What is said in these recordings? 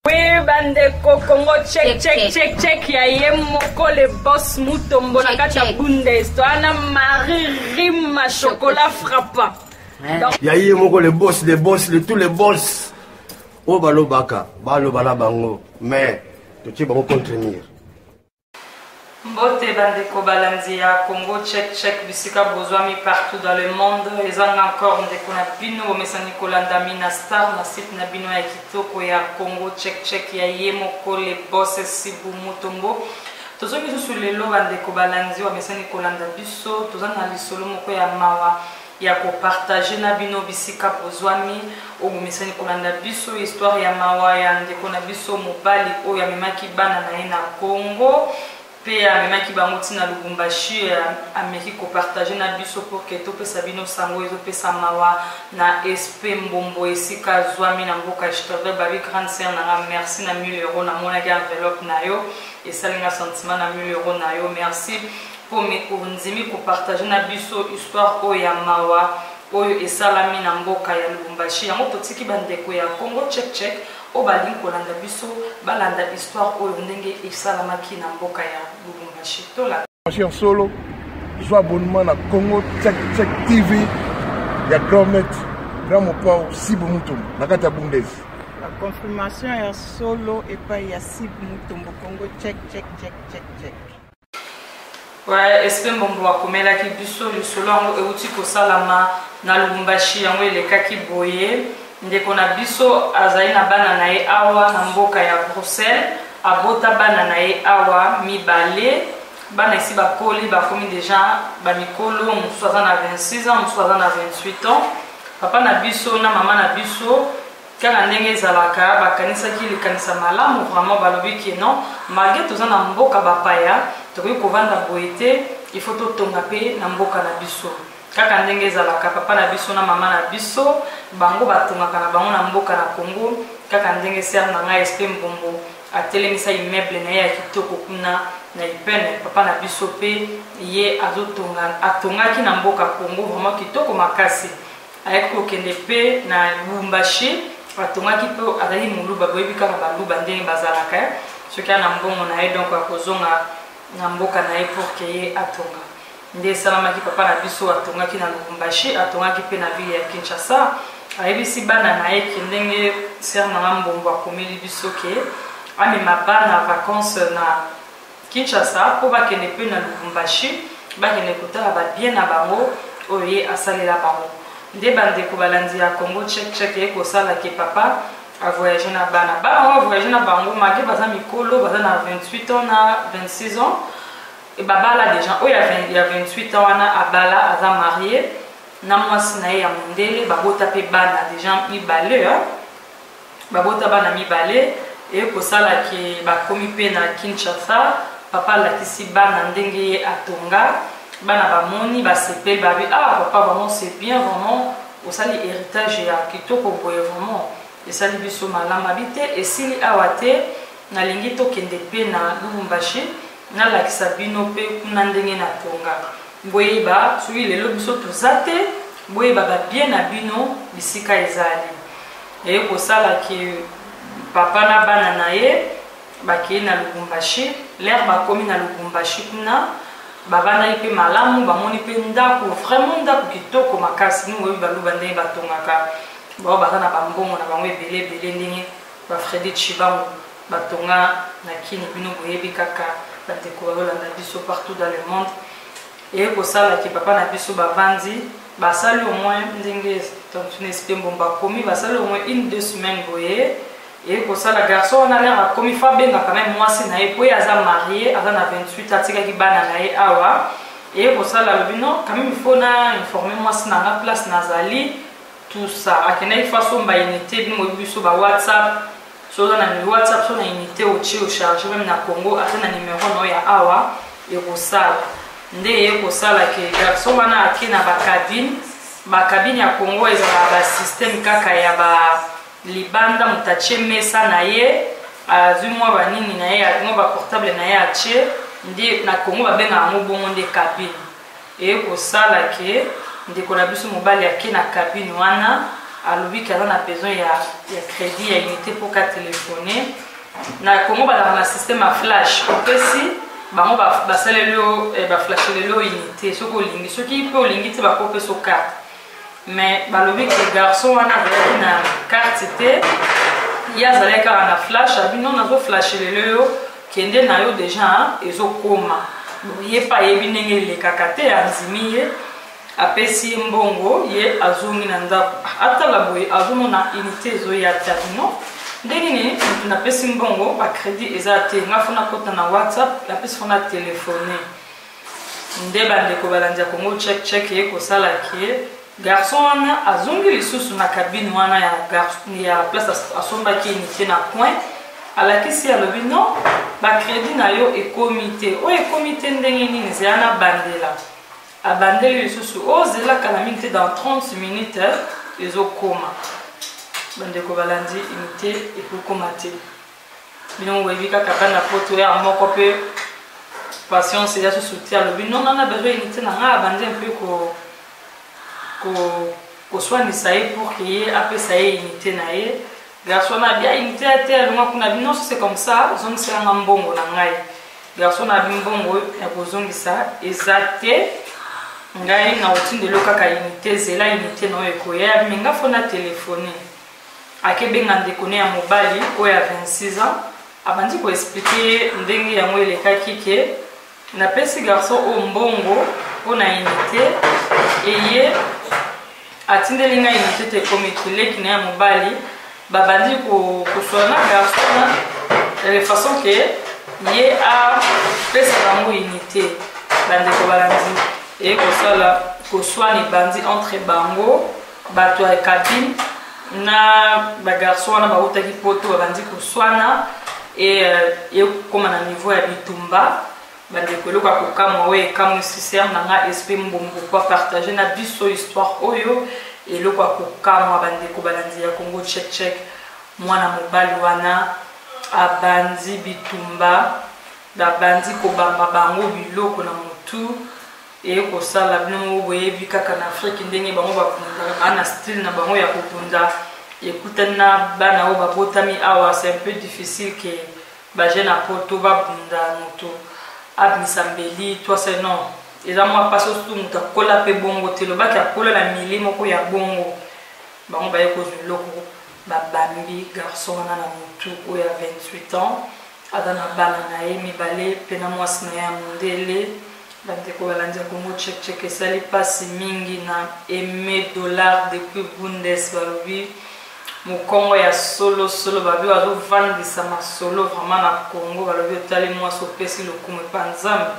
Oui, bandeko Congo check check check check ya ye moko le boss Mutombo na kati ya Bundes to ana Marie Rima chocolat frappant. Ya ye moko le boss le boss le tous les boss oyo balobaka baloba na bango mais totie bango contre mur. Mbote bandeko balandi ya Congo check check bisika bozwami partout dans le monde eza nga encore ndeko na bino bomesani kolanda Mina Star na site na bino ya kitoko ya Congo check check ya ye moko le boss Sibu Mutombo. Tozongi lisusu lelo bandeko balandi bamesani kolanda biso, toza na lisolo moko ya mawa ya ko partager na bino bisika bozwami oyo bomesani kolanda biso histoire ya mawa ya ndeko na biso mobali oyo amemaki bana na ye na Congo mpe amemaki bango ti na Lubumbashi. Ameki ko partager na biso pour que topesa bino sango ezopesa mawa na SP Mbombo esika azwami na mboka Stuttgart. Babi grande sœur na nga, merci na 1000 euros, namonaki enveloppe na yo esali nga sentiment na 1000 euros na yo, merci po ondimi ko partager na biso histoire oyo ya mawa oyo esalami na mboka ya Lubumbashi. Yango totiki bandeko ya Congo check check oyo balingi kolanda biso balanda histoire oyo ndenge esalamaki na mboka ya Lubumbashi. Tolanda. Ya solo, zwa abonnement na Congo Check Check TV ya Grand Maître Grand Mopao Sibu Mutombo na kati ya Bundes. La confirmation ya solo epai ya Sibu Mutombo, Congo Check Check Check Check Check. Ouais, SP Mbombo akomelaki biso lisolo yango euti kosalama na Lubumbashi, yango elekaki boye. Ndeko na biso azali na bana na ye awa na mboka ya Bruxelles, abota bana na ye awa mibale, bana esi bakoli, bakomi deja ba mikolo, mosusu aza na 26 ans, mosusu aza na 28 ans. Papa na biso na mama na biso kaka ndenge ezalaka bakanisaki likanisa malamu vraiment, balobi ke non, malgré toza na mboka bapaya tokoki kovanda boye te, il faut totonga pe na mboka na biso. Kaka ndenge ezalaka papa na biso na mama na biso bango batongaka na bango na mboka na Congo, kaka ndenge sœur na ngai SP Mbombo atelemisa immeuble na ye ya kitoko kuna na Ipene, papa na biso pe ye azotonga, atongaki na mboka Congo vraiment kitoko makasi. Ayaki kokende pe na Lubumbashi, atongaki pe, azalaki moluba, boyebi kaka baluba ndenge bazalaka, soki ana mbongo na ye donc akozonga na mboka na ye pour que ye atonga. Nde esalamaki, papa na biso atongaki na Lubumbashi, atongaki pe na ville ya Kinshasa. Ayebisi bana na ye ke ndenge sœur na nga Mbombo akomeli biso ke amema bana vacances na Kinshasa po bakende pe na Lubumbashi, bakende kotala ba bien na bango oyo ye asalela bango. Nde bandeko balandi ya Congo check check eye kosala ke papa a voyager na bana. Bana oyo a voyager na bango malgré baza mikolo, baza na 28 ans na 26 ans, e babala deja. Oyo ya 28 ans wana abala, aza marie na mwasi na ye ya mondele, babota pe bana deja mibale, hein? Babota bana mibale, eye kosala ke bakomi pe na Kinshasa. Papa alakisi bana ndenge ye atonga, bana bamoni basepeli, babi ah papa vraiment c'est bien, vraiment osali héritage ya kitoko boye, vraiment esali biso malamu. Abi te esili awa te, nalingi tokende pe na Lubumbashi nalakisa bino pe kuna ndenge natonga. Boyeba soki lelo biso toza te, boyeba ba bien na bino bisika ezali. Eye kosala ke papa na bana na ye bakei na Lubumbashi. L'heure bakomi na Lubumbashi kuna bavandaki pe malamu, bamoni pe ndako vraiment ndako kitoko makasi. Nous oyebi baluba ndenge batongaka, bao baza na ba mbongo na bango ebele ebele ndenge ba Freddy Tshibangu batonga na Kini, bino boyebi kaka bandeko bazolanda biso partout dans le monde. Eye kosala ke papa na biso bavandi basali au moins ndenge tantine SP Mbombo akomi, basali au moins une deux semaines boye. Eye kosala garçon wana l'heure akomi fa benga quand même mwasi na ye po ye aza marié, aza na 28 ans, atikaki bana na ye awa. Eye kosala alobi non, quand même il faut na informer mwasi na nga place nazali tout ça. Akendaki fa somba unité, bino boyebi biso ba WhatsApp, so oza na WhatsApp so na unité otie o charger même na Congo ata na numéro na yo ya awa ekosala. Nde eye kosala ke garçon wana ake na ba cabine, ba cabine ya Congo ezalaka ba système kaka ya ba libanda, moto atie mesa na ye azwi mwa ba nini na ye, mwa ba portable na ye atie, nde na Congo babengaka yango bongo nde cabine. Eye kosala ke ndeko na biso mobali ake na cabine wana. Alobi ke aza na besoin ya, ya crédit ya unité mpo ka telefone. Na Congo bazalaka na système ya flash, opesi bango basaleli yo, eh, baflasheleli yo unité soki olingi, soki mpe olingi te bakopesa yo carte. Mais balobi ke garçon wana azalaki na carte te, ye azalaki kaka na flash. Abi non, nazoflashelele yo, kende na yo deja ezokoma. Ye mpe ayebi ndenge elekaka te, andimi ye, apesi ye mbongo, ye azongi na ndako. Atala boye, azomona unité ezoya te. Abi non, ndenge nini moto napesi mbongo, bacrédit eza te? Nga fo nakota na WhatsApp, napesi fo na telefone. Nde bandeko balandi ya Congo Check Check, ye kosala ke garçon wana azongi lisusu na cabine wana ya, ya place asombaki unité na coin. Alakisi, alobi non, bacrédit na yo ekomi te. Oyo ekomi te ndenge nini? Zela na bandela. Abandeli lisusu, ozela kala mingi te, dans 30 minutes ezokoma. Bandeko balandi, unité ekokoma te. Bino boyebi kaka bana poto ya moko mpe patience eza susu te. Alobi non, nana besoin unité na ngai. Abandi mpe koswanisa ye pour ke ye apesa ye unité na ye. Garçon na bia unité ya te, alongwa kuna. Bino c'est comme ça, ozongiselanga mbongo na ngai. Garçon na bi mbongo ya kozongisa eza te, ngai na kotindela kaka unité, zela unité na oyo ekoya. Me nga fo na telefone. Akebenga ndeko ne ya mobali oyo ya 26 ans, abandi koexpliquer ndenge yango elekaki, ke napesi garçon oyo mbongo mpo na unité, eye atindeli ngai unité te, ekomi leki na ya mobali. Babandi kosola na garçon na de façon ke ye apesa bango unité. Bandeko balandi, eye kosala koswana ebandi entre bango, bato ya cabine na bagarçon wana bautaki poto. Babandi koswana e ekóma na niveau ya bitumba. Bandeko, eloko ya kokamwa oyo ekamwisi sœur na nga Esprit Mbombo po apartage na biso histoire oyo, eloko ya kokamwa, bandeko balandi ya Congo Check Check, mwana mobali wana abandi bitumba, babandi kobamba bango biloko na motu. Eye kosala, bino moko boyebi kaka na Afrike ndenge bango babundaka, baa na style na bango ya kobunda. Ekutani na bana oyo babotami awa, c'est un peu difficile ke bajeune ya poto babunda, moto abimisa mbeli toise, non, eza mwa mpasi. Osutu moto akola mpe bongo te, lobaki akola na milie moko ya bongo. Bango baye kozwa eloko, babambi garçon wana na motu oyo ya 28 ans, aza na bana na ye mibale mpe na mwasi na ye ya mondele. Bandeko balandi ya Congo Check Check, esali mpasi mingi na Aime Dollar depuis Bundes. Balobi mokongo ya solosolo, babi bazovandisa masolo vraiment na Congo. Balobi otali mwasi, opesi lokumu epa Nzambe.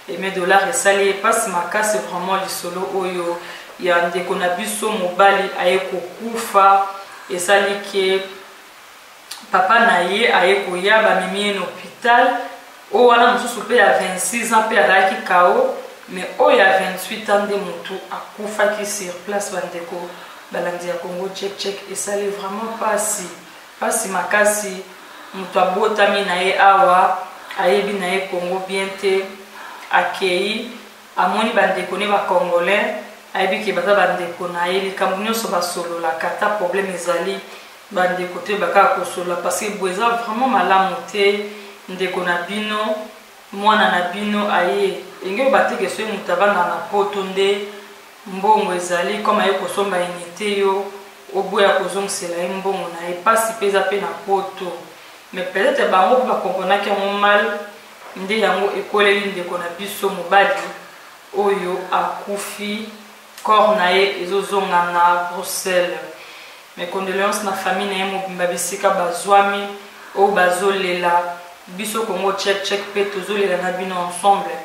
Aime Dollar, esali ye mpasi makasi vraiment lisolo oyo ya ndeko na biso mobali aye kokufa. Esali ke papa na ye aye koya, bamemi ye na hôpital. Oyo wana mosusu mpe ya 26 ans mpe azalaki kao, mais oyo ya 28 ans nde motu akufaki sur place. Bandeko balandi ya Congo Check Check, esali vraiment mpasi, mpasi makasi. Moto abotami na ye awa, ayebi na ye Congo bien te, akei, amoni bandeko ne bacongolais, ayebi ke baza bandeko na ye, likambo nyonso basololaka, ata problème ezali, bandeko te bakaka kosolola. Parce que boye eza vraiment malamu te. Ndeko na bino, mwana na bino aye enge oyo bateke, soki moto avanda na poto nde mbongo ezali, comme aye kosomba unité, yo oboya kozongisela ye mbongo na ye. Mpasi mpe eza mpe na poto, mais peut-être bango mpe bakomprenaki yango mal, nde yango ekweleli ndeko na biso mobali oyo akufi. Corps na ye ezozonga na Bruxelles. Mes condoléances na famille na ye mobimba bisika bazwami, oyo bazolela. Biso Congo Check Check mpe tozolela na bino ensemble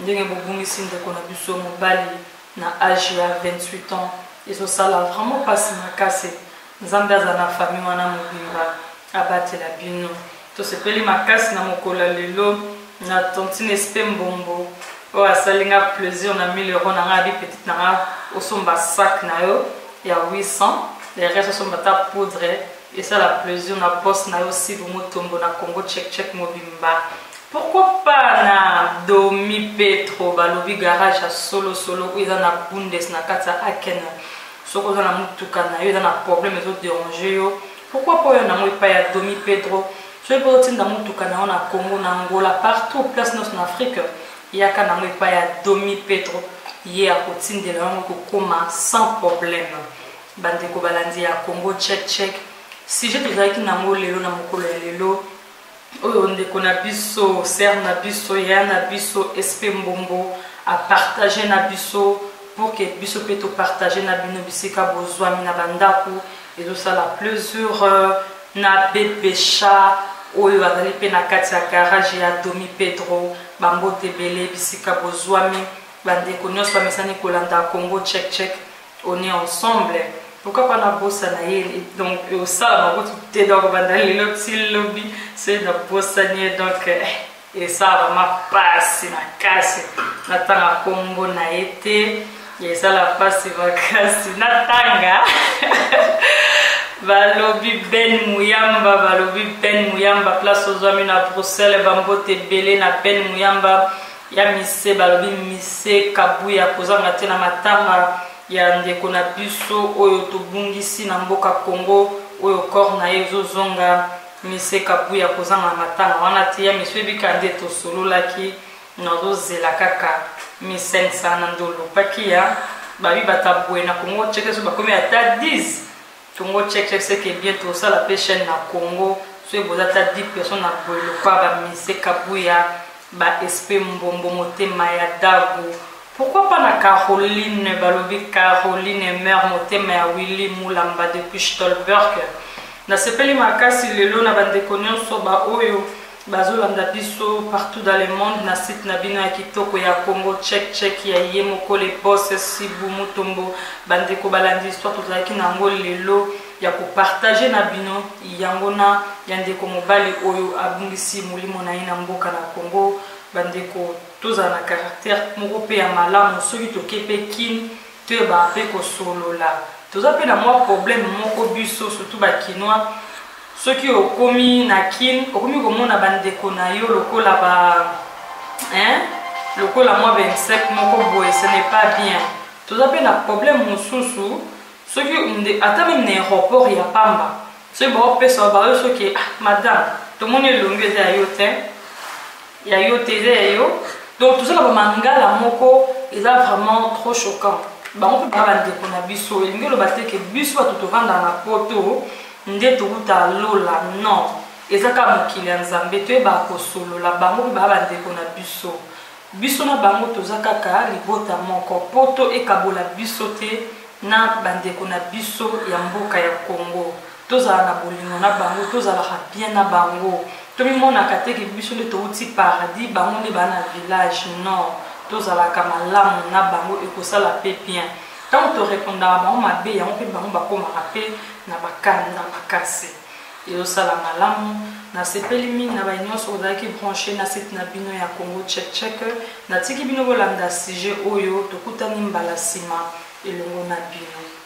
ndenge bobungisi ndeko na biso mobali na age ya 28 ans. Ezosala vraiment mpasi makasi. Nzambe aza na famille wana mobimba, abatela bino. Tosepeli makasi na mokolo ya lelo na tantine Espe Mbombo oyo asali nga plaisir na 1000 euro na nga. Abi petite na nga, osomba sac na yo ya 800, le reste osomba ta poudre, esala plaisir na poste na yo. Sibu Mutombo na Congo Check Check mobimba, pourquoi pas na Domi Petro. Balobi garage ya solosolo oyo eza na Bundes na kati ya Akene. Soki oza na motuka na yo eza na problème ezo déranger yo, pourquoi pas oya nango epai ya Domi Pedro. Soki mpe ozotinda motuka na yo na Congo, na Angola, partout place nyonso na Afrique, yaka nango epai ya Domi Pedro, ye akotindela yango kokoma sans problème. Bandeko balandi ya Congo Check Check, sujet tozalaki nango lelo na mokolo ya lelo oyo, ndeko na biso, sœur na biso, ya na biso SP Mbombo apartage na biso pour que biso mpe topartage na bino bisika bozwami na bandako. Ezosala plaisir na bebesha oyo azali mpe na kati ya garage ya Domi Pedro. Bambote ebele bisika bozwami, bandeko nyonso bamesani kolanda Congo Check Check, on est ensemble. Pourquoi pas nabosana ye? Donc osala bango te, donc banda lelo ti lobi soki nabosani ye, donc esala vraiment pasi makasi. Natanga nkombo na ye te, ezala pasi makasi natanga. Balobi Ben Muyamba, balobi Ben Muyamba, place ozwami na Bruxelles, bambote ebele na Ben Muyamba ya mise. Balobi mise Kabuya, kozanga te na matanga ya ndeko na biso oyo tobungisi na mboka Congo, oyo corps na ye ezozonga. Mise Kabuya, kozanga na matanga wana te ya miso. Ebika nde tosololaki, nazozela kaka 1500 na ndolopaki ya babi bata boye na Congo Check. So bakomi ata 10, Congo Check Check, c'est que bien tosala mpe chaîne na Congo. Soki boza ata 10 personnes na boye lokwa bamise Kabuya, ba SP Mbombo, motema ya Dago, pourquoi pas na Caroline. Balobi Caroline Emer, motema ya Willy Mulamba depuis Stolberg. Nasepeli makasi lelo na bandeko nyonso baoyo bazolanda biso partout dans le monde na site na bino ya kitoko ya Congo Check Check ya ye moko le boss Sibu Mutombo. Bandeko balandi, histoire tozalaki na yango lelo ya kopartage na bino yango na ya ndeko mobali oyo abungisi molimo na ye na mboka na Congo. Bandeko, tozala na caractère moko mpe ya malamu. Soki toke mpe Kine, toyebaka mpe kosolola. Toza mpe na mwa problème moko biso, surtout bakinois. Soki okomi na Kine, okomi komona bandeko na yo lokola ba, hein? Lokola mwa bainsecte moko boye, ce n'est pas bien. Toza mpe na problème mosusu, soki ata même na aéroport ya pamba, soki baopesa bayo, soki ah, madame, tomoni elongi eza ya yo te, ya yo te, eza ya yo. Donc toza na bamangala moko eza vraiment trop choquant. Bango mpe baa bandeko na biso. Elingi oloba te ke biso bato tovandaka na Poto nde tokuta lola, non, eza kaka mokili ya Nzambe. Toyebaka kosolola, bango mpe baa bandeko na biso. Biso na bango toza kaka libota moko. Poto ekabola biso te na bandeko na biso ya mboka ya Congo. Tozala na bolingo na bango, tozalaka bien na bango. Tomimonaka te ke biso nde touti paradis, bango nde baa na village, non. Tozalaka malamu na bango, ekosala mpe bien. Ntango torepondaka bango mabe, yango mpe bango bakomaka mpe na bakanda makasi. Ezosala malamu. Nasepeli mingi na baye nyonso ozalaki branché na site na bino ya Congo Check Check. Natiki bino bolanda sujet oyo. Tokutani mbala nsima elongo na bino.